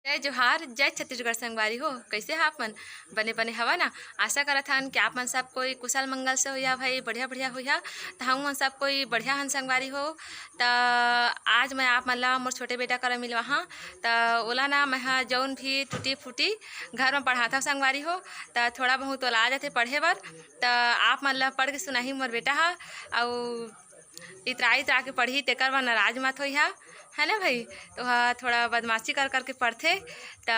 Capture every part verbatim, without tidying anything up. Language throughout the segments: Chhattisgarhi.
जय जोहार, जय छत्तीसगढ़ संगवारी हो। कइसे हा आप मन? बने बने हवा ना? आशा करत हन कि आप मन सब कोई कुशल मंगल से होइहा भाई, बढ़िया बढ़िया होइहा। त हमन सब कोई बढ़िया हन संगवारी हो। त आज मैं आप मन ला मोर छोटे बेटा करा मिलवाहा। त ओला ना मैं हा जौन भी टूटी फूटी घर में पढ़ाथव संगवारी हो, त थोड़ा बहुत ओला आ जाथे पढ़े बर। त आप मन ला पढ़ के सुनाही मोर बेटा हा। अउ इतरा इतरा के पढ़ही, तेकर बर नाराज मत होइहा, है ना भाई? तो हा थोड़ा बदमाशी कर करके पढ़थे। त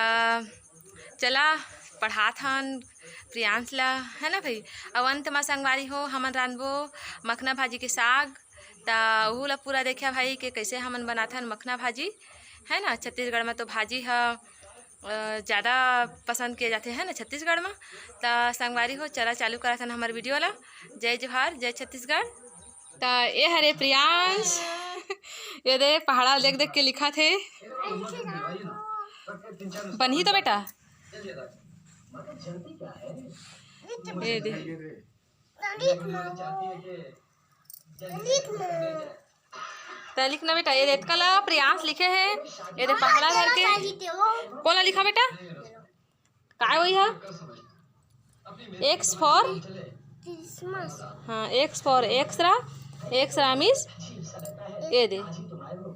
चला पढ़ात हन प्रियांश ला, है ना भाई? अउ अंत मा संगवारी हो, हमन रांधबो मखना भाजी के साग। त उहू ला पूरा देखिया भाई के कइसे हमन बनाथन मखना भाजी, है ना? छत्तीसगढ़ में तो भाजी ह अ, ज़्यादा पसंद किया जाथे, है ना, छत्तीसगढ़ में। त संगवारी हो, चला चालू करत हन हमर वीडियो ला। जय जोहार, जय छत्तीसगढ़। त ए हरे प्रियांश, ये दे पहाड़ा देख देख के लिखत हे। बनही तो बेटा, ये दे। त लिख ना बेटा, ये दे एतका ला प्रियांश लिखे हे, ये दे पहाड़ा घर के। कोन ला लिखा बेटा? काय होई हा? X for, हाँ, X for X-ray, X-ray means ये दे,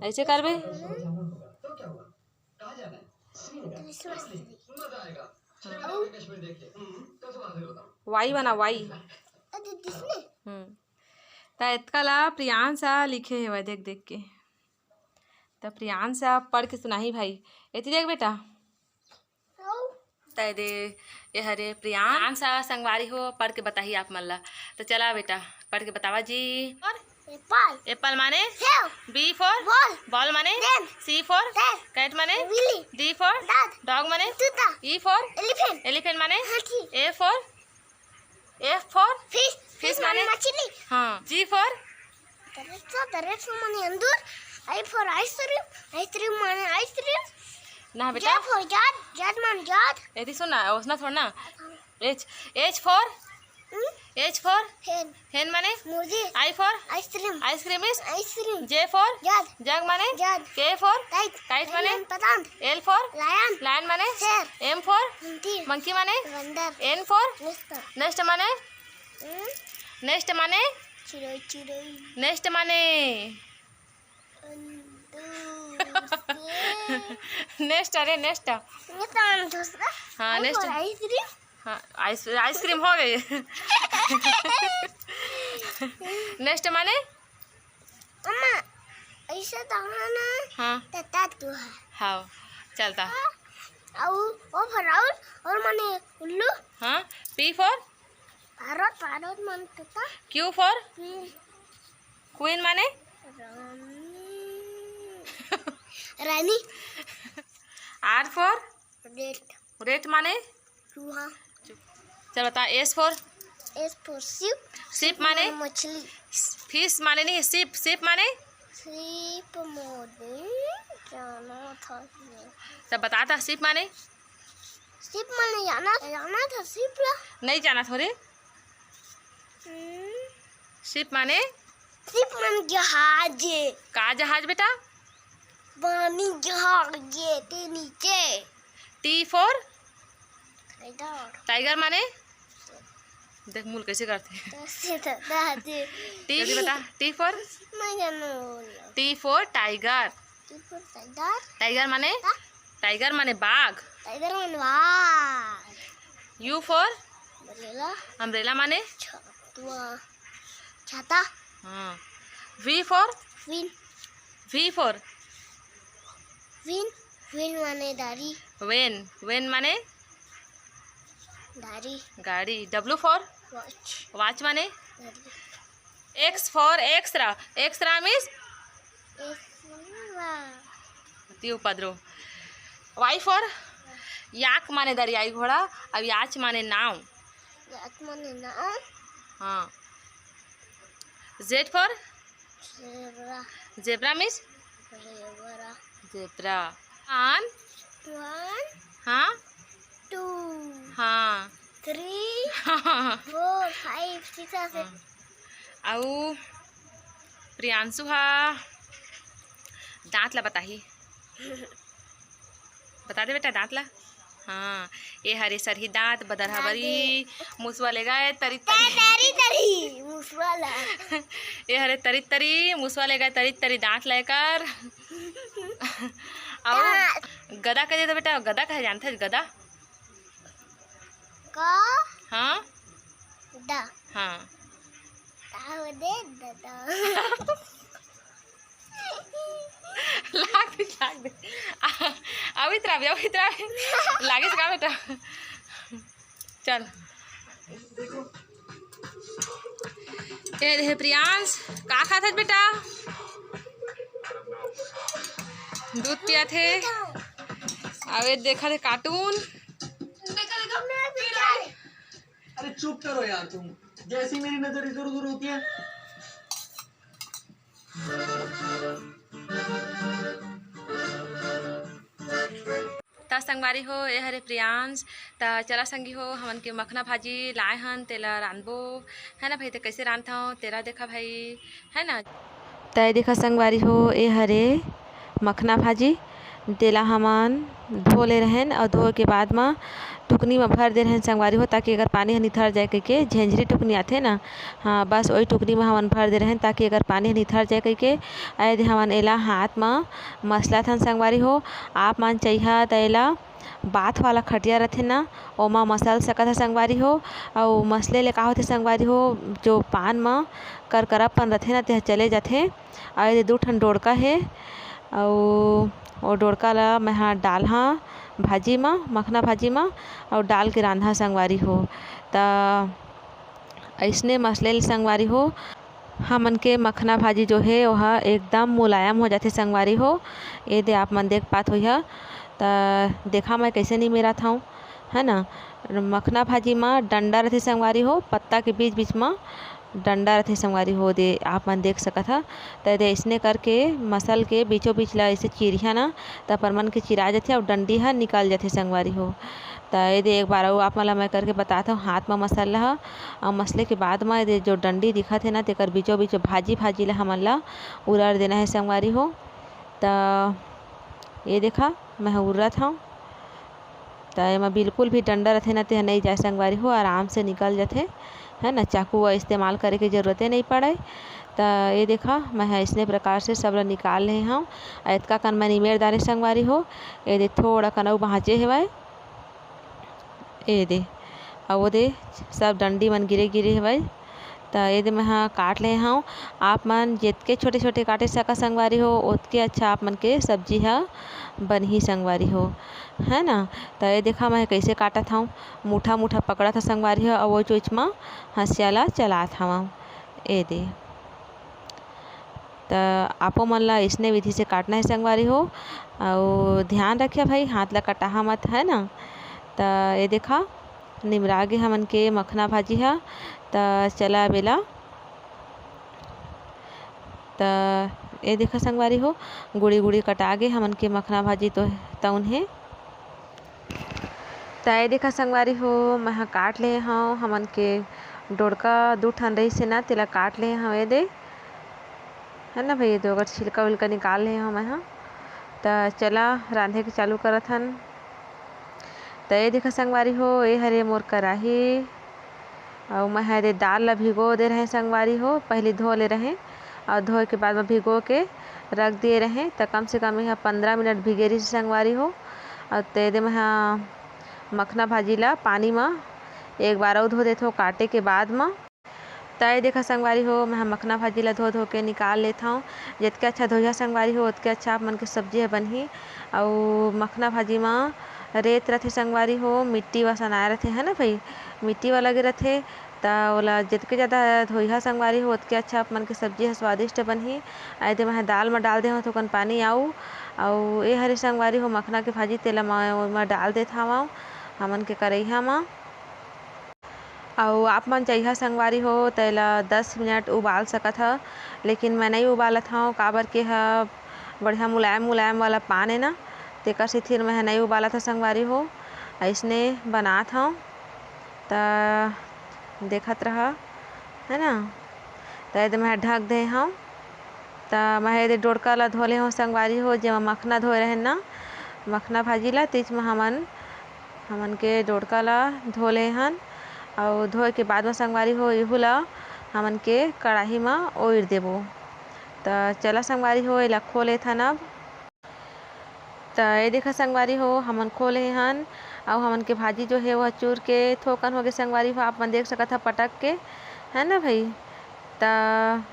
ऐसे करबे। Y बना, Y। हम्म। त एतका ला प्रियांश हा लिखे हेवय देख देख के। त प्रियांश हा पढ़ के सुनाही भाई। एती देख बेटा। त दे, ये हरे प्रियांश हा संगवारी हो, पढ़ के बताही आप मन ला। त चला बेटा, पढ़ के बतावा जी। और एप्पल। एप्पल माने? सेव। B for? बॉल। बॉल माने? गेंद। C for? cat। cat माने? बिल्ली। D for? दांत। dog माने? जूता। E for? एलिफेंट। एलिफेंट माने? हाथी। A for? F for? Fish. Fish माने? मछली। हाँ। G for? दरेसा, दरेसा माने Andur. I for ice cream। Ice cream माने आइसक्रीम। ना बेटा। J for जज, जज माने जज। एती सुन ना, ओसना थोड़ा ना। H, H for? Hmm? H for? हेन। हेन माने? मुर्गी। I for? Ice cream. Ice cream is? Ice cream. J for? जग। जग माने? जग। K for? काइट। काइट माने? पतंग। L for? लायन। लायन माने? शेर। M for? मंकी। मंकी माने? बंदर। N for? नेस्ट। नेस्ट माने? हम्म? नेस्ट माने? चिड़ै, चिड़ै। नेस्ट माने? अंदूर से। नेस्ट, अरे नेस्ट। ये तो हम दूसरा। हाँ, और नेस्ट। आइसक्रीम। हाँ, आइस-, आइसक्रीम हो गई। नेस्ट माने? अम्मा, ऐसे तो है ना? हाँ। तता तू है। हाँ, चलता। हाँ, और, और फराउल, और माने उल्लू। हाँ, P for? पैरट, पैरट माने तोता। Q for? क्वीन। क्वीन माने? रानी। रानी। R for? रेट। रेट माने? चूहा। चल बता, S for? S for sheep। Sheep माने? मछली। फिश माने नहीं, sheep, sheep माने? Sheep माने जाना था। तब बता था, sheep माने? Sheep माने जाना, जाना था sheep ला। नहीं जाना थोड़े। हम्म। Ship माने? Ship माने जहाज। का जहाज बेटा? पानी जहाज के नीचे। T for? Tiger। Tiger माने? देख मुल कैसे करथे। कैसे करथे? T जल्दी बता, T for? मैं जानू। T for tiger। T for tiger। Tiger माने? हाँ? Tiger माने बाघ। Tiger माने बाघ। U for? Umbrella। Umbrella माने? छतुआ। छाता। हाँ। V for? Win। V for? Win। Win माने दारी। Van। Van माने? दारी। गाड़ी। W for? Watch। Watch माने? घड़ी। X for X-ray। X-ray means? X-ray। अति उपद्रव। Y for? याक माने दरियाई घोड़ा, अब याच माने नाव। याच माने नाव। हाँ। Z for? Zebra। Zebra means? Zebra। Zebra। One। One। हाँ। Two। हाँ। Three। Four, five, six, seven। हाँ। अउ प्रियांशु हा दांत ला बताही। बता दे बेटा, दांत ला। हाँ, ये हरे सरही दांत, बदर हबरी, मुसवा ले गए तरी तरी। तरी तरी, मुसवा ला। ये हरे तरी तरी, मुसवा ले गए तरी तरी दांत लेकर। और गदा कह दे तो बेटा, गदा कहे जानते हैं, गदा? का? हाँ? दा। हाँ। का हो दे दादा? लाग दे, लाग दे। आ, अभी इतरा भी, अभी इतरा भी। लागे से का बेटा? चल। ए देहे प्रियांश, का खात हस बेटा? दूध पियाथे। अबे देखा थे कार्टून। अरे चुप करो यार तुम, जैसी मेरी नजर इधर उधर होती है। त संगवारी हो, ए हरे प्रियांश। त चला संगी हो, हमन के मखना भाजी लाए हन, तेला रांधबो, है ना भाई? त कैसे रांधथव तेला देखा भाई, है ना? त ए देखा संगवारी हो, ए हरे मखना भाजी, तेला हमन धो ले रहेन और धोए के बाद म टुकनी म भर दे रहेन संगवारी हो, ताकि अगर पानी ह निथर जाए कहिके, झेंझरी टुकनी आथे ना, हाँ, बस वही टुकनी म हमन भर दे रहेन, ताकि अगर पानी ह निथर जाए कहिके। ए दे हमन एला हाथ म मसला थन संगवारी हो। आप मन चाहिहा त एला बाथ वाला खटिया रथे ना, ओमा मसल सकत ह संगवारी हो। अउ मसले ले का होथे संगवारी हो, जो पान म करकरापन रथे ना, तेह चले जाथे। अउ एदे दू ठन डोड़का हे, अउ ओ डोड़का ला मैं हा डालहा भाजी म, मखना भाजी म, अउ डाल के रांधहा संगवारी हो। त अइसने मसले ले संगवारी हो, हमन के मखना भाजी जो हे, ओहा एकदम मुलायम हो जाथे संगवारी हो। ए दे आप मन देख पात होइहा, त देखा मैं कइसे निमेरत हंव, है ना। मखना भाजी म डंडा रथे संगवारी हो, पत्ता के बीच-बीच म डंडा रथे संगवारी हो, दे आप मन देख सकत ह। त ए दे अइसने करके मसल के बीचों-बीच ल अइसे चिरिहा ना, त परमन के चिरा जाथे अउ डंडी ह निकल जाथे संगवारी हो। त ए दे एक बार अउ आप मन ल मैं करके बतात हंव, हाथ म मसल ल ह, अउ मसले के बाद म ए दे जो डंडी दिखत हे ना, तेकर बीचों-बीच भाजी-भाजी ल हमन ल उरर देना हे संगवारी हो। त ए देखा, मैं ह उर्रत हंव। त एमा बिल्कुल भी डंडा रथे ना, तेह नइ जाय संगवारी हो, आराम से निकल जथे, है ना। चाकू का इस्तेमाल करे के जरूरते नइ पड़य। त ए देखा, मैं ह अइसने प्रकार से सब ल निकाल ले हंव। अउ एतका कन मैं निमेर डारे संगवारी हो, ए दे थोड़ा कन अउ बांचे हेवय। ए दे, अउ ओ दे सब डंडी मन गिरे गिरे हेवय। त ए दे मैं ह काट ले हंव। आप मन जेतके छोटे-छोटे काटे सका संगवारी हो, ओतके अच्छा आप मन के सब्जी ह बनही संगवारी हो, है ना। त ए देखा मैं कइसे काटत हंव, मुठा-मुठा पकड़त हंव संगवारी हो, अउ ओ चोइच म हंसिया ला चलात हवंव। ए दे। त आपो मन ला अइसने विधि से काटना हे संगवारी हो, अउ ध्यान रखिया भाई, हाथ ला कटाहा मत, है ना। त ए देखा, निमरा गे हमन के मखना भाजी ह। त चला अब एला, त ए देखा संगवारी हो, गुड़ी गुड़ी कटा गे हमन के मखना भाजी तो तउन हे। त ए देखा संगवारी हो, मैं ह काट ले हंव, हमन के डोड़का दू ठन रहिस हे ना, तेला काट ले हंव, ए दे, है ना भई, ए दे ओकर छिलका उलका निकाल ले हंव मैं ह। त चला रांधे के चालू करत हन। त ए देखा संगवारी हो, ए हरे मोर कराही, अउ मैं ह ए दे दाल ला भिगो दे रहें संगवारी हो, पहिली धो ले रहें अउ धोए के बाद म भिगो के रख दिए रहें, त कम से कम ए ह पंद्रह मिनट भिगे रहिस संगवारी हो। अउ त ए दे मैं ह मखना भाजी ला पानी म एक बार अउ धो देथों काटे के बाद म। त ए देखा संगवारी हो, मैं ह मखना भाजी ला धो धो के निकाल लेथंव। जेतके अच्छा धोइहा संगवारी हो, ओतके अच्छा आप मन के सब्जी ह बनही। अउ मखना भाजी म रेत रथे संगवारी हो, मिट्टी वसन आए रथे, है ना भई, मिट्टी वाला लगे रथे। त ओला जेतके जादा धोइहा संगवारी हो, ओतके अच्छा आप मन के सब्जी ह स्वादिष्ट बनही। ए दे मैं ह दाल म डाल दे हंव थोकन पानी अउ, अउ ए हरे संगवारी हो मखना के भाजी, तेला मैं ओमा डाल देत हवंव हमन के करइहा म। अउ आप मन चाहिहा संगवारी हो, त एला दस मिनट उबाल सकत ह, लेकिन मैं नइ उबालत हंव, काबर के एह बढ़िया मुलायम मुलायम वाला पान ए ना, तेकर सेती मैं ह नइ उबालत हंव संगवारी हो। अइसने बनात हंव, त देखत रहा, है ना। त ए दे मैं ह ढक दे हंव। त मैं ह ए दे डोड़का ला धो ले हंव संगवारी हो, जेमा मखना धोए रहेन ना, मखना भाजी ला तीच म हमन, हमन के डोड़का ला धो ले हन, अउ धोए के बाद म संगवारी हो, इहू ला हमन के कड़ाही म ओइर देबो। त चला संगवारी हो, एला खो लेथन अब। त ये देखा संगवारी हो, हमन खो ले हन, अउ हमन के भाजी जो हे, वह चूर के थोकन होगे संगवारी हो, आप मन देख सकत ह पटक के, है ना भाई। त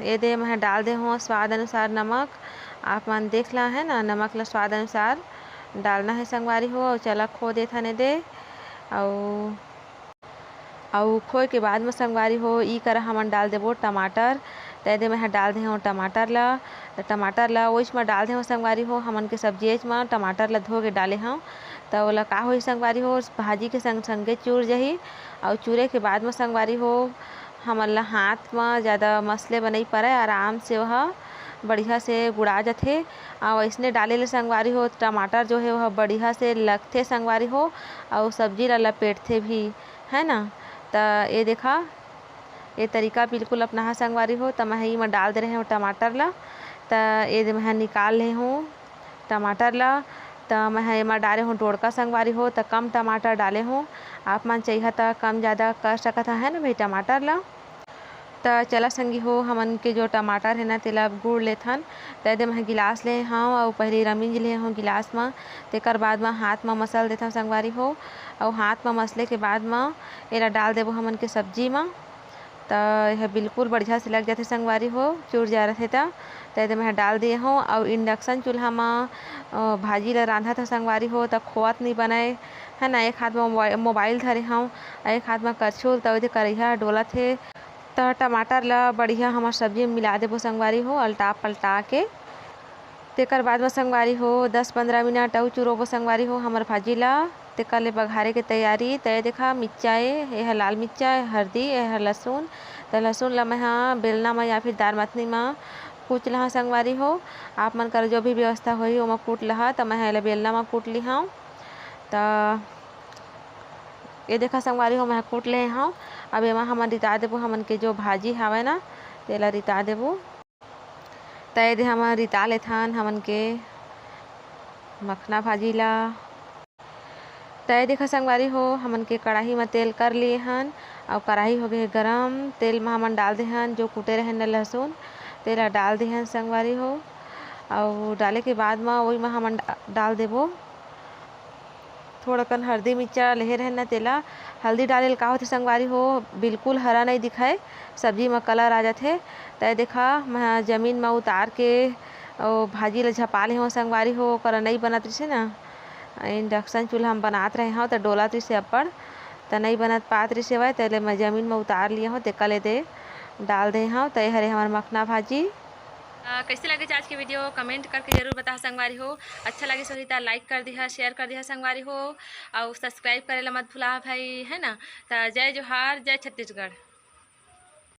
ये दे मैं डाल दे हूँ स्वाद अनुसार नमक, आप मन देख ला, है ना, नमक ला स्वाद अनुसार डालना है संगवारी हो। अउ चला खो देथन ये दे, अउ अउ खोए के बाद म संगवारी हो, ई करा हमन डाल देबो टमाटर। त एदे मैं ह डाल दे हूँ टमाटर ला। त टमाटर ला ओइच म डाल दे हूँ संगवारी हो, हमन के सब्जिएच म टमाटर ला धो के डाले हूँ। त ओला का होही संगवारी हो, भाजी के संग संगे चूर जही। अउ चूरे के बाद म संगवारी हो, हमन ला हाथ म ज़्यादा मसले बर नइ परे, आराम से ओह बढ़िया से गुड़ा जथे। अउ अइसने डाले ले संगवारी हो, टमाटर जो हे ओह बढ़िया से लगथे संगवारी हो, अउ सब्जी ला लपेटथे भी, है ना। त ये देखा, ये तरीका बिल्कुल अपनाहा संगवारी हो। त मैं इमा डाल दे रहे हूँ टमाटर ला। त ये दे मैं निकाल ले हूँ टमाटर ला। त मैं एमा डाले हूँ डोड़का संगवारी हो, त कम टमाटर डाले हूँ। आप मन चाहिए त कम ज़्यादा कर सकत ह, है ना भाई, टमाटर ला। त चला संगी हो, हमन के जो टमाटर हे ना, तेला अब गुड़ लेथन। त एदे मैं गिलास ले हूँ, अउ पहले रमिंज ले हूँ गिलास म। तेकर बाद म हाथ म मसल देथन संगवारी हो, अउ हाथ म मसले के बाद म एला डाल देबो हमन के सब्जी म। त यह बिल्कुल बढ़िया से लग जाथे संगवारी हो, चूर जा रथे त। त एदे मैं डाल दिए हूँ, अउ induction चूल्हा म, अ, भाजी ला रांधत हूँ संगवारी हो, त खोवत नहीं बनय, है ना। एक हाथ म मोबाइ-, मोबाइल धरे हूँ, अउ एक हाथ म करछुल, त ओदे करैहा डोलत हे। त टमाटर ला बढ़िया हमर सब्जी म मिला देबो संगवारी हो, अलटा पलटा के। तेकर बाद म संगवारी हो, दस पंद्रह मिनट अउ चुरोबो संगवारी हो हमर भाजी ला। तेकर ले बघारे के तैयारी। त ये देखा, मिर्चा ए, ये ह लाल मिर्चा ए, हरदी, ये ह लहसुन। त लहसुन ला मैं ह बेलना म या फिर दार मथनी म कूच लहा संगवारी हो। आप मन कर जो भी व्यवस्था होही, ओमा कूट लहा। त मैं ह एला बेलना म कूट लिहंव। त ये देखा संगवारी हो, मैं ह कूट ले हंव। अब एमा हमन रिता देबो, हमन के जो भाजी हावय ना, तेला रिता देबो। त ये दे हमन रिता लेथन हमन के मखना भाजी ला। त ये देखा संगवारी हो, हमन के कड़ाही म तेल कर लिए हन, अउ कड़ाही हो गे हे गरम। तेल म हमन डाल दे हन जो कूटे रहेन न लहसुन, तेला डाल दे हन संगवारी हो। अउ डाले के बाद म ओही म हमन डा-, डाल देबो थोड़कन हरदी मिर्चा लेहे रहेन न तेला। हल्दी डाले ल का होथे संगवारी हो, बिल्कुल हरा नइ दिखय, सब्जी म colour आ जाथे। त ये देखा, मैं जमीन म उतार के ओ भाजी ल झपा ले हंव संगवारी हो, ओकर नइ बनत रिसे न, induction चूल्हा म बनात रहे हंव त डोलत रिसे अब्बड़, त नइ बनत पात रिसे वय, तेले मैं जमीन म उतार लिए हंव, तेकर ले दे डाल दे हंव। त ये हरे हमर मखना भाजी। अ, कैसे लगे आज के video, comment करके जरूर बताहा संगवारी हो। अच्छा लगे होही त like कर दिहा, share कर दिहा संगवारी हो, अउ subscribe करे ला मत भुलाहा भाई, है ना। त जय जोहार, जय छत्तीसगढ़।